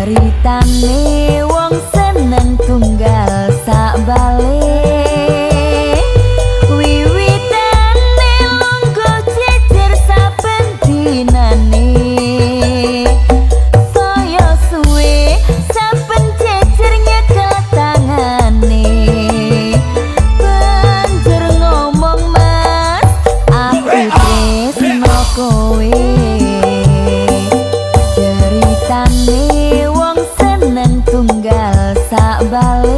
Ceritane wong seneng tunggal sak bale, wiwitane lungguh jejer saben dinane. Saya suwe saben jejer nyekel tangane, banjur ngomong, "Mas, aku tresno kowe." Ceritane wong seneng tunggal sak bale.